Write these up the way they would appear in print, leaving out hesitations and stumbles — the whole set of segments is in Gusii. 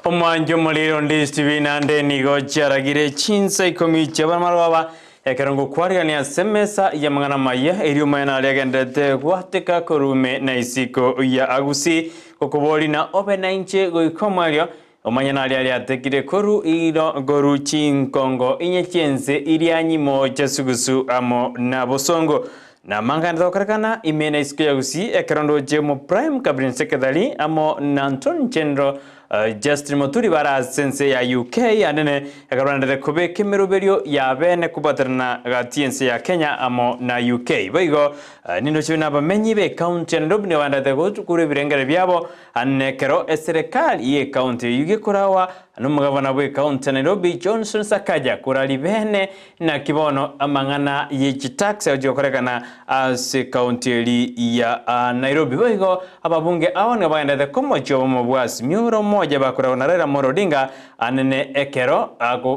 Omwancho omorero ndisibi naende nigo chiaragire chinsa ikomi chi'abaramaroba, ekero ngokwarigania ase emesa y'amang'ana amaya, erio omonyene aria agenderete gwateka korwa ime na isiko ya Agusii, gokoboria na obe nainche goika omoerio, omonyene aria ariatekire korwa iro korwa chinkongo inye chi'ense iria nyimo chia sugusu amo na bosongo. Namang'ana tokorekana ime na isiko ya Gusii ekero ndoche omo Prime Cabinet Secretary amo na Antony General Justin Muturi bare ase ense ya UK anene ekero bagenderete kobeka emeroberio ya bene kobwaterana gati y'ense ya Kenya amo na UK. Boigo nindoche buna abamenyi be county ya Nairobi nigo bagenderete gotukura ebirengererio biabo anene ekero eserekari ye county eyio gekorawa nomogabana bwe county ya Nairobi Johnson Sakaja korari bene Naki bono amang'ana ye chitax agochia gokorekana ase county eri ya Nairobi. Boigo ababunge ao nigo bagenderete komochia obomo bwa Azimio la Umoja bakoragwa na Raila Amolo Odinga anene ekero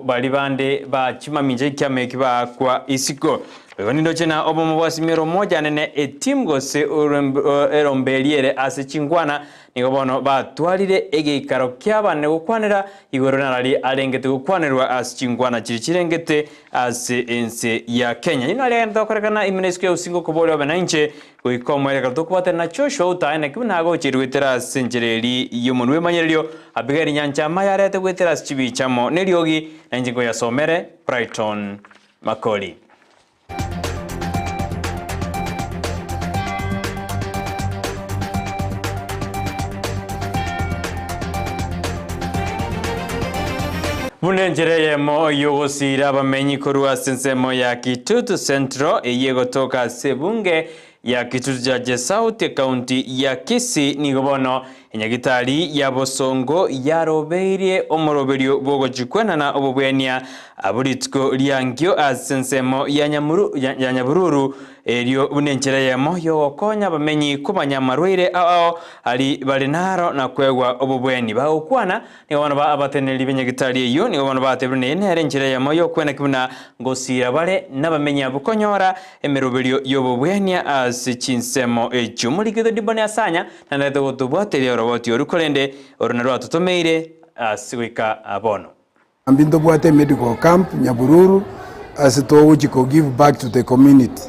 baria bande ba chimamincha ekiama eki baakwa isiko. Boigo nindoche na obomo bwa Azimio la Umoja anene etimu gose erombe eri ere ase chinkwana Nigo bono batwarire egeikaro ki'abane gokwanera igoro narari arengete gokwanerwa ase chinkwana chiria chirengete ase ense ya Kenya. Inwe aria agente gokorekana ime na isiko ya usingo okoboria obe nainche goika omoerio ekero tokobwatana na Joshua otae naki buna agochire goetera ase enchera eri y'omonwa bw'emanyererio Abigaili Nyanchama yarete goetera ase chibicha amo neriogi nainche nkoyasomere Brighton Makori. Buna enchera eyemo y'ogosiira abamenyi korwa ase ensemo ya Kitutu Central eyio egotoka ase ebunge ya Kitutu Chache South ekaunti ya Kisii nigo bono Enyagitari ya bosongo yarobeirie omoroberio bw'ogochikwenana obobwenia abwo rituko ria nkio ase ensemo ya ya Nyabururu, erio buna enchera eyemo y'ogokonya abamenyi komanya amarwaire ao ao aria bare naro na kwegwa obobweni. Bagokwana nigo bono abateneneri b'enyagitari eyio nigo bono batebire buna eye nere enchera eyemo y'okweneki buna ngosiira bare nabamenyi abwo konyora emeroberio y'obobwenia ase chinsemo echio. Omorikito Diboni Asanya Naende togotobwateria oroboti oru, korende oro narwatotomeire ase goika bono. Mambia ntobwate emedical camp Nyabururu ase togochia ko give back to the community.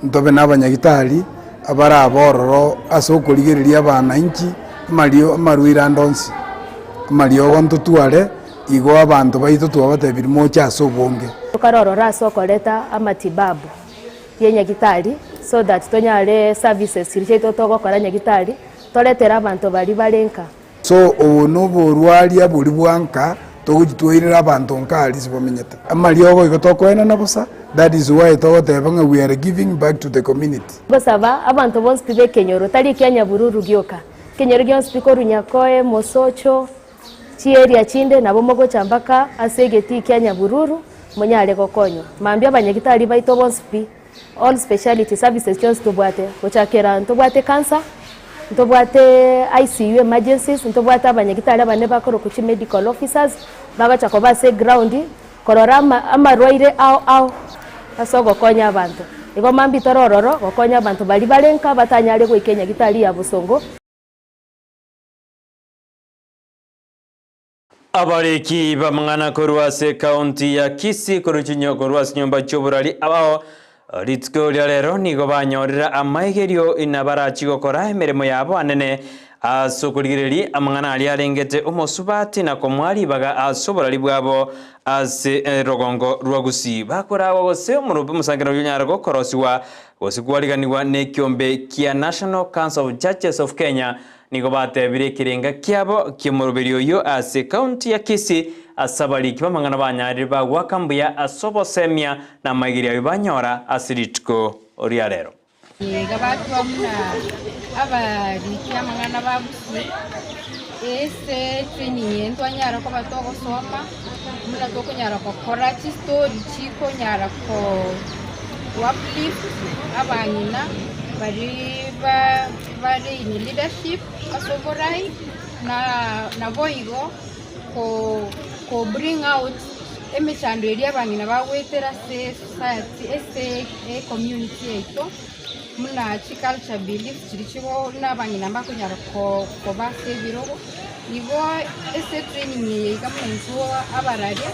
Ntobe na abanyagitari abarabe ororo ase okorigereria abananchi amario amarwaire ande onsi, amariogo ntotware igo abanto baito twabatebirie moche ase obonge. Tokare ororo ase okoreta amatibabu. ye nyagitari so that tonyare services chiria chiaito togokora nyagitari toretere abanto baria bare nka. So obo noborwaria boria bwa nka togochi twairera abanto nka aria ase bamenyete. Amariogo igo tokoenana bosa, that is why togoteba ng'a we are giving back to the community. Ngosaba abanto bonsi pi b'ekenyoro, tari ekia Nyabururu gioka, ekenyoro gionsi pi korwa Nyakoe, Mosocho, Chi'eria chinde nabo mogocha mpaka ase egetii kia Nyabururu monyare gokonywa. Mambia abanyagitari baito bonsi pi, all speciality services chionsi tobwate, gochakera ntobwate cancer, ntobwate ICU emergencies, ntobwate abanyagitari abanene bakorokwa chi medical officers, bagocha koba ase eground korora ama amarwaire ao ao ase ogokonya abanto. Igo mambia tore ororo gokonya abanto baria bare nka batanyare goika enyagitari ya bosongo. Abariki b'amang'ana korwa ase ekaunti ya Kisii korwa chinyo korwa ase chinyomba chi'oborari abao rituko ria rero nigo banyorire amaigerio ina barachi gokora emeremo yabo anene ase okorigereria amang'ana aria arengete omosubati na komoa ribaga ase oborari bwabo ase rogongo rwa Gusii. Bakoragwa gose omorobe omosangererio oyio onyare gokorosiwa gose kwariganigwa nekiombe kia National Council of Churches of Kenya Nigo batebire ekerenga kiabo ki'omoroberi oyio ase ekaunti ya Kisii ase abariki b'amang'ana banyarire bagoaka mbuya ase obosemia na amaigerio ayio banyora ase rituko ria rero. Iga batwa buna abariki amang'ana ba Gusii, ase training eye ntwanyara koba togosoma buna tokonyara gokora chistori chikonyara ko uplift abang'ina baria ba. Bare in leadership ase oborai na naboigo ko bring out. Emechando eria abang'ina bagoetera ase esociety ase ecommunity yaito buna chiculture beliefs chiria chigo buna abang'ina mbakonyara koba ase ebirogo, igo ase etraining eye iga buna intwe abararia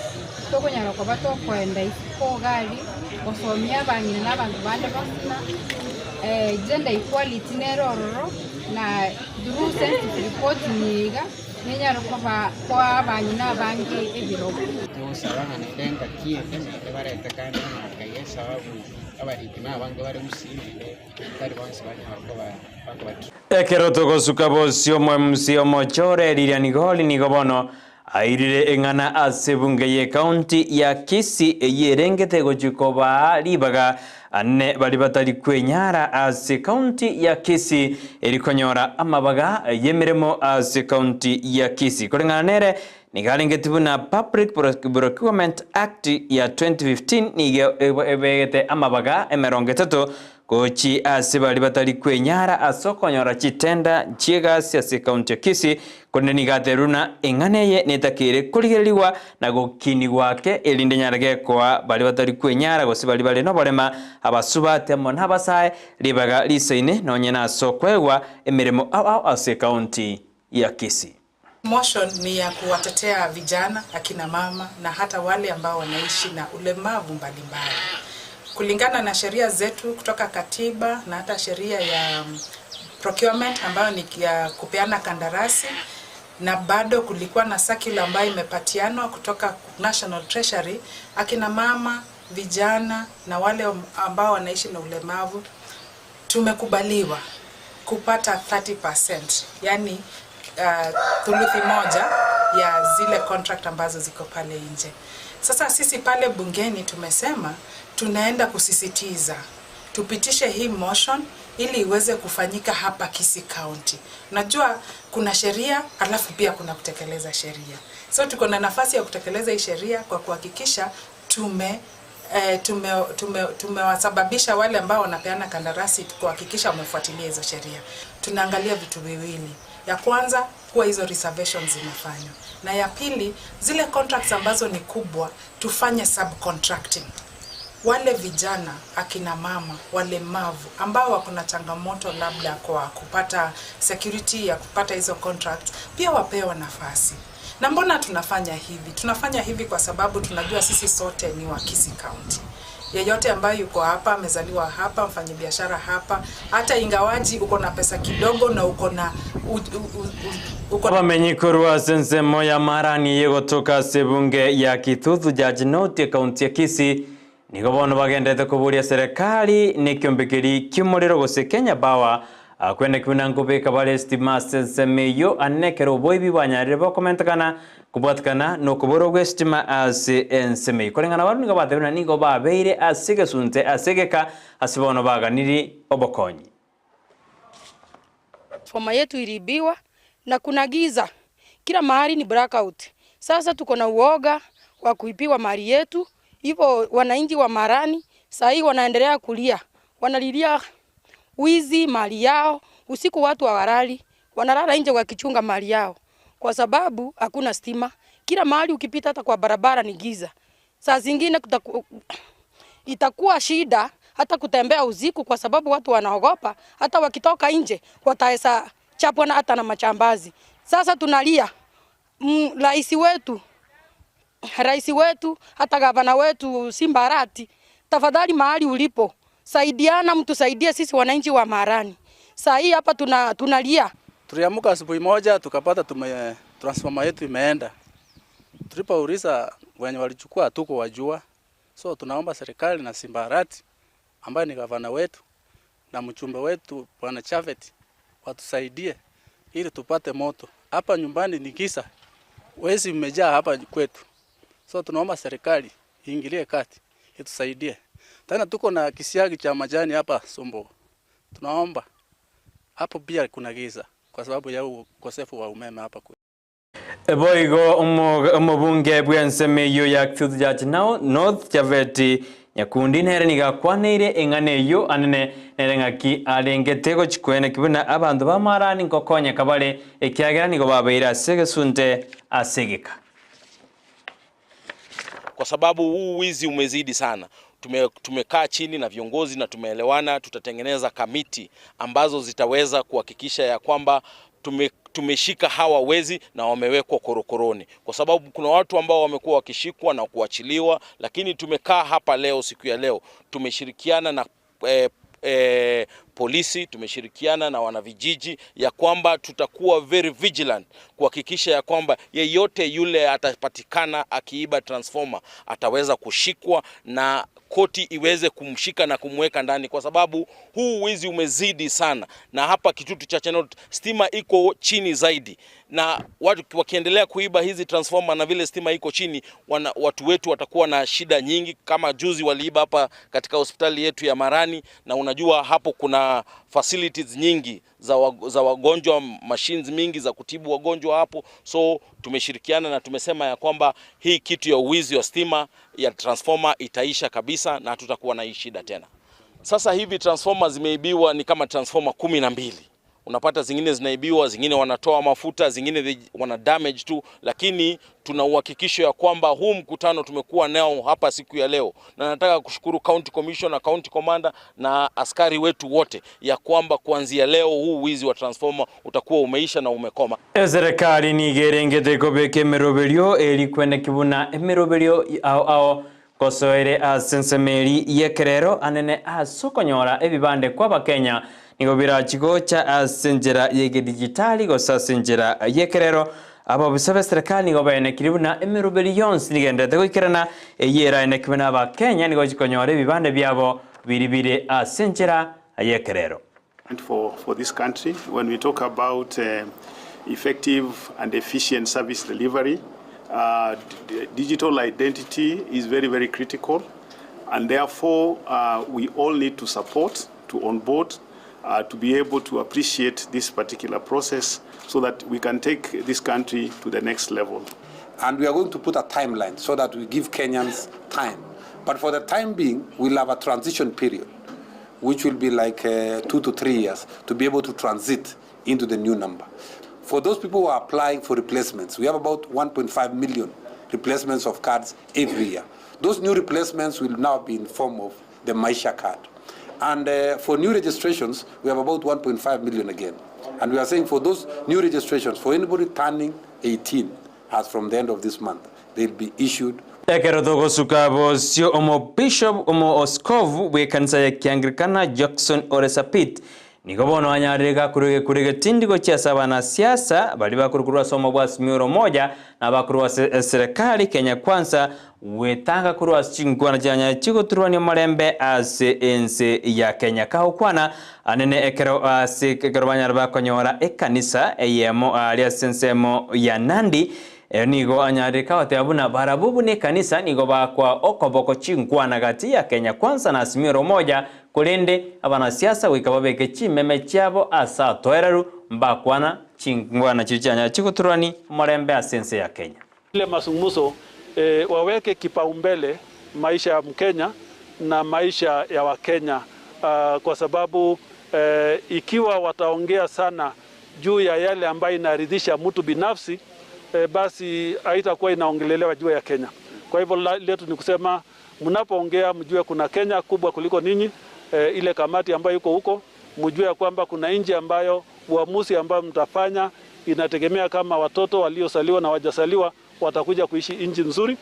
tokonyara koba tokoenda isiko iga aria gosomia abang'ina na abanto bande bonsi ng'a gender equality nere ororo na through sensitive reporting eye iga. Ninyare koba koa abang'ina abange ebirogo. Togosaba ng'a naende engaki ende naende barete kande ng'a iga esababu abariki na abange bare gusii naende tari bonsi banyare koba bakobatwa. Ekero togosuka bosio omwemsi omochore Lilian Goli nigo bono airire eng'ana ase ebunge y'ecounty ya Kisii eyio erengete gochia kobaa ribaga Ane baria batari kwenyara ase county ya Kisii eri konyora amabaga y'emeremo ase county ya Kisii. Koreng'ana nere, nigo arengeti buna Public Procurement Act ya 2015 nigo ebegete amabaga emerongo etato gochi ase baria batari kwenyara ase okonyora chitenda chi'egasi ase county ya Kisii Korende nigo atebirie buna eng'ana eye netakeire korigererigwa na gokinigwa ake, erinde enyare gekoa baria batari kwenyara gose baria bare noborema, abasubati amo nabasae, ribaga risaine nonye nase okoegwa emeremo ao ao ase ekaunti ya Kisii. Motion ni ya kuwatetea vijana, akina mama na hata wale ambao wanaishi na ulemavu mbalimbali. Kulingana na sheria zetu kutoka katiba na hata sheria ya procurement ambayo ni ya kupeana kandarasi na bado kulikuwa na circular ambayo imepatianwa kutoka National Treasury, akina mama, vijana na wale ambao wanaishi na ulemavu tumekubaliwa kupata 30%, yani thuluthi moja ya zile contract ambazo ziko pale nje. Sasa sisi pale bungeni tumesema tunaenda kusisitiza tupitishe hii motion ili iweze kufanyika hapa Kisii County. Najua kuna sheria alafu pia kuna kutekeleza sheria. So tuko na nafasi ya kutekeleza hii sheria kwa kuhakikisha tume tumewasababisha wale ambao wanapeana kandarasi kuhakikisha wamefuatilia hizo sheria. Tunaangalia vitu viwili. Ya kwanza kuwa hizo reservations zimefanywa, na ya pili zile contracts ambazo ni kubwa tufanye subcontracting. Wale vijana, akina mama, walemavu ambao wako na changamoto labda kwa kupata security ya kupata hizo contracts, pia wapewe nafasi. Na mbona tunafanya hivi? Tunafanya hivi kwa sababu tunajua sisi sote ni wa Kisii County. Yeyote ambaye yuko hapa, amezaliwa hapa, mfanyabiashara hapa, hata ingawaji uko na pesa kidogo na uko na u, u, u, u, uko Abamenyi korwa ase ensemo ya Marani yegotoka ase ebunge ya Kitutu Jaji North ekaunti ya Kisii nigo bono bagenderete koboria serikali na ekiombe keria ki'omorero gose Kenya Power kwene buna nkobeka bare estima ase ensemo eyio ane ekero oboibi bwanyarire bokomentekana kobwatikana na okoborwa gw'estima ase ensemo eyio. Koreng'ana barabwo nigo batebire buna nigo babeire ase egesunte ase egeka ase bono baganiri obokonyi. Transformer yetu iliibiwa na kuna giza kila mahali ni blackout. Sasa tuko na uoga wa kuibiwa mali yetu, hivyo wananchi wa Marani saa hii wanaendelea kulia, wanalilia wizi mali yao. Usiku watu hawalali, wanalala nje wakichunga mali yao kwa sababu hakuna stima. Kila mahali ukipita hata kwa barabara ni giza. Saa zingine itakuwa shida hata kutembea usiku kwa sababu watu wanaogopa, hata wakitoka nje wataweza chapwa na hata na machambazi. Sasa tunalia rais wetu, rais wetu hata gavana wetu Simba Arati, tafadhali mahali ulipo saidiana, mtusaidie sisi wananchi wa Marani. Saa hii hapa tunalia. Tuliamka asubuhi moja tukapata transformer yetu imeenda. Tulipouliza wenye walichukua hatuko wajua. So tunaomba serikali na Simba Arati ambaye ni gavana wetu na mchumba wetu Bwana Chavet watusaidie ili tupate moto. Hapa nyumbani ni giza. Wezi mmejaa hapa kwetu. So tunaomba serikali iingilie kati itusaidie. Tena tuko na kisiagi cha majani hapa Sombo. Tunaomba hapo pia kuna giza kwa sababu ya ukosefu wa umeme hapa kwetu. Boigo omobunge bw'ensemo eyio ya Kitutu Church North Chaveti Nyakundi nere nigo akwaneire eng'ana eyio anene nere ng'aki arengete gochikwene buna abanto ba Marani nkokonyeka bare ekiagera nigo babeire ase egesunte ase egeka. kwa sababu huu wizi umezidi sana. Tumekaa chini na viongozi na tumeelewana, tutatengeneza kamiti ambazo zitaweza kuhakikisha ya kwamba tumeshika hawa wezi na wamewekwa korokoroni, kwa sababu kuna watu ambao wamekuwa wakishikwa na kuachiliwa. Lakini tumekaa hapa leo, siku ya leo tumeshirikiana na polisi, tumeshirikiana na wanavijiji ya kwamba tutakuwa very vigilant kuhakikisha ya kwamba yeyote yule atapatikana akiiba transformer ataweza kushikwa na koti iweze kumshika na kumweka ndani, kwa sababu huu wizi umezidi sana, na hapa Kitutu Chache North stima iko chini zaidi, na watu wakiendelea kuiba hizi transformer na vile stima iko chini, watu wetu watakuwa na shida nyingi. Kama juzi waliiba hapa katika hospitali yetu ya Marani, na unajua hapo kuna facilities nyingi za wagonjwa, machines mingi za kutibu wagonjwa hapo. So tumeshirikiana na tumesema ya kwamba hii kitu ya uwizi wa stima ya transformer itaisha kabisa na hatutakuwa na hii shida tena. Sasa hivi transformer zimeibiwa ni kama transformer 12. Unapata zingine zinaibiwa, zingine wanatoa mafuta, zingine wana damage tu, lakini tuna uhakikisho ya kwamba huu mkutano tumekuwa nao hapa siku ya leo, na nataka kushukuru County Commissioner, County Commander na askari wetu wote ya kwamba kuanzia leo huu wizi wa transformer utakuwa umeisha na umekoma. Serikali nigerengete kobeka emeroberio eri kwenda kibuna emeroberio ao kosoere asensemeri yekerero anene asokonyora ebibande kwa Bakenya nigo birachigocha ase enchera yegedijitali gose ase enchera yekerero ababisa ba serikali nigo baenekire buna emeroberi yonsi nigenderete goikerana eyeraenekiwe na abakenya nigo chikonyora ebibande biabo biri bire ase enchera yekerero. For this country, when we talk about effective and efficient service delivery, digital identity is very, very critical, and therefore we all need to support, to onboard, to be able to appreciate this particular process so that we can take this country to the next level. And we are going to put a timeline so that we give Kenyans time. But for the time being, we'll have a transition period, which will be like 2 to 3 years, to be able to transit into the new number. For those people who are applying for replacements, we have about 1.5 million replacements of cards every year. Those new replacements will now be in form of the Maisha card. And for new registrations, we have about 1.5 million again. And we are saying for those new registrations, for anybody turning 18, as from the end of this month, they'll be issued. Ekero togosuka bosio omo bishop omo oskovu bwe kanisa ya Kianglikana Jackson Ole Sapit nigo bono anyarire gakuruge kurege tindigo chia abanasiasa bari bakurukurwa ase omo Azimio moja na bakurwa serikali Kenya Kwanza wetanga kurwa chingwana chanya chigoturwania marembe ase ense ya Kenya kahukwana anene ekero ase ekero banyara bakonyora ekanisa eyemo aria sensemo ya Nandi. Nigo anyarire kawateba buna barabubu ne kanisa nigo bakwa okoboko chingwana gati ya Kenya Kwanza na Azimio moja kulinde abanasiasa goika babeke chimeme chiabo ase atoereru mbakwana chingwana chichanya chiguturani murembe ase ense ya Kenya. Ile mazungumzo waweke kipaumbele maisha ya Mkenya na maisha ya Wakenya, kwa sababu ikiwa wataongea sana juu ya yale ambayo inaridhisha mtu binafsi, basi haitakuwa inaongelelewa juu ya Kenya. Kwa hivyo letu ni kusema mnapoongea mjue kuna Kenya kubwa kuliko ninyi, ile kamati ambayo iko huko, mjue kwamba kuna nchi ambayo uamuzi ambayo mtafanya inategemea kama watoto waliosaliwa na wajasaliwa watakuja kuishi nchi nzuri.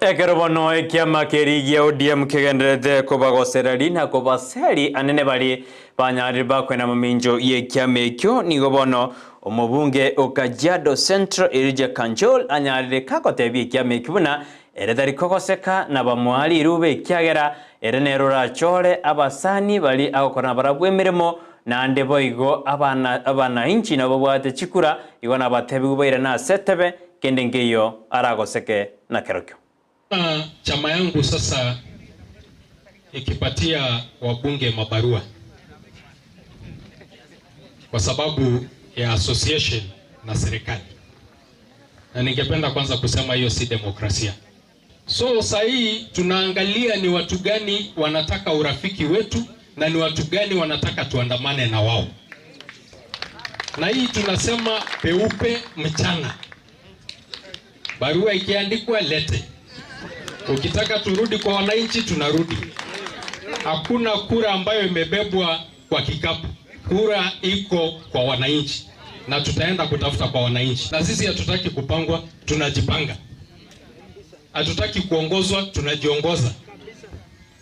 Ekero bono ekiama kerigia ODM kigenderete kobagosereri na kobaseri anene bari banyarire bakwena maminjo yekiama ekio nigo bono omobunge o Kajiado Central Elijah Kanchol anyarire kagotebia ekiama ekio buna ere tari kogoseka na bamoari irube ekiagera ere nero rachore abasani bari agokora barabwo emirimo nande boigo abana inchi nabo babwate chikura igo nabatebi baire na asetebe kende nkeyo aragoseke na kerokio. Chama yangu sasa ikipatia wabunge mabarua kwa sababu ya association na serikali, na ningependa kwanza kusema hiyo si demokrasia. So sahii tunaangalia ni watu gani wanataka urafiki wetu na ni watu gani wanataka tuandamane na wao. Na hii tunasema peupe mchana, barua ikiandikwa lete. Ukitaka turudi kwa wananchi, tunarudi. Hakuna kura ambayo imebebwa kwa kikapu. Kura iko kwa wananchi na tutaenda kutafuta kwa wananchi, na sisi hatutaki kupangwa, tunajipanga. Hatutaki kuongozwa, tunajiongoza.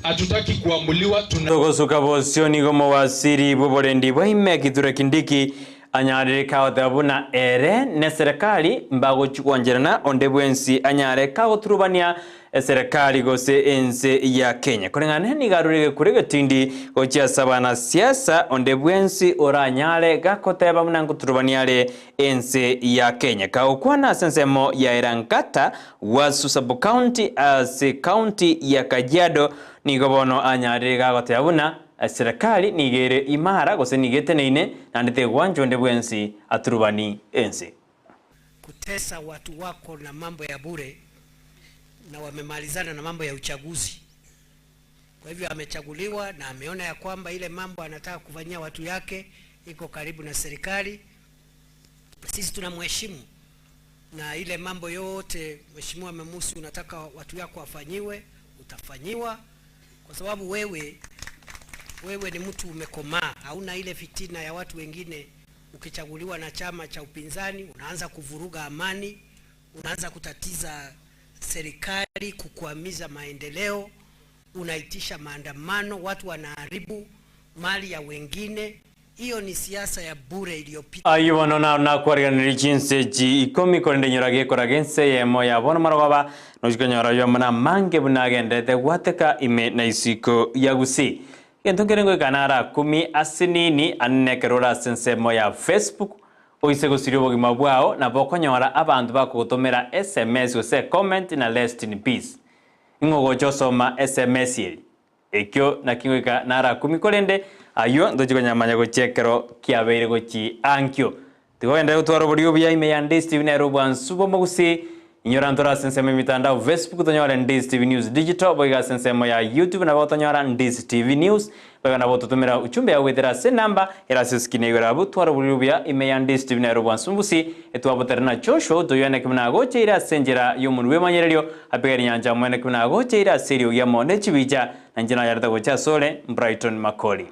Hatutaki kuamuliwa, tuna Togosuka bosio nigo mowasiri bw'oborendi bwa IMEC Kithure Kindiki anyarire kagoteba buna ere ne serikali mbagochikwancherana onde bwensi anyare kagoturubania eserikali gose ense ya Kenya. Koreng'ana nigo arure gekure getindi gochia ase abanasiasa onde bwensi oranyare gakoteba buna nkoturubania are ense ya Kenya. Kagokwana ase ensemo ya Erangata Wasu sub county ase county ya Kajiado nigo bono anyarire gagoteba buna serikali nigo ere imara gose nigo eteneine naende tegwanchwa onde bwensi aturubani ense. Kutesa watu wako na mambo ya bure na wamemalizana na mambo ya uchaguzi. Kwa hivyo amechaguliwa na ameona ya kwamba ile mambo anataka kufanyia watu yake iko karibu na serikali. Sisi tunamheshimu na ile mambo yote Mheshimiwa Memusi unataka watu yako wafanyiwe, utafanyiwa kwa sababu wewe ni mtu umekomaa, hauna ile fitina ya watu wengine. Ukichaguliwa na chama cha upinzani unaanza kuvuruga amani, unaanza kutatiza serikali, kukwamiza maendeleo, unaitisha maandamano, watu wanaharibu mali ya wengine. Hiyo ni siasa ya bure iliyopita. Ayo bono naro nakwariganĩria chinsechi ikomi korende nyora gekora gense yemo ya bono marogoba nochikonyora yomo na mange buna agendete gwateka ime na isiko ya Gusii. Gento nkere ngoikana ara kumi ase nini anene ekero ore ase ensemo ya Facebook oise gosiria obogima bwao nabo okonyora abanto bakogotomera SMS gose comment na rest in peace. Ing'o ogocha osoma SMS eri? Ekio naki ngoika nara kumi korende aywo ntochi konyamanya gochia ekero kiabeire gochi ankio. Tiga ogenderere gotwara oborio obuya ime ya Ndisi TV nere obwansu bw'omogusii. Inyora ntore ase ensemo y'emitandao Facebook tonyore Ndisi TV News Digital, boigo ase ensemo ya YouTube nabo otonyora Ndisi TV News, boigo nabo ototomera uchumbe yao goetera ase enamba ere ase eskrini igoro abwo. Twara oboriri obuya ime ya Ndisi TV nere obwansu bw'omogusii. Etwabotere na Joshua otoywane ekemo nagocheire ase enchera y'omonwe bw'emanyererio, apigere nyancha mwene ekemo nagocheire ase eriogi amo ne chibicha, na inche nayarete gocha asore, Brighton Makori.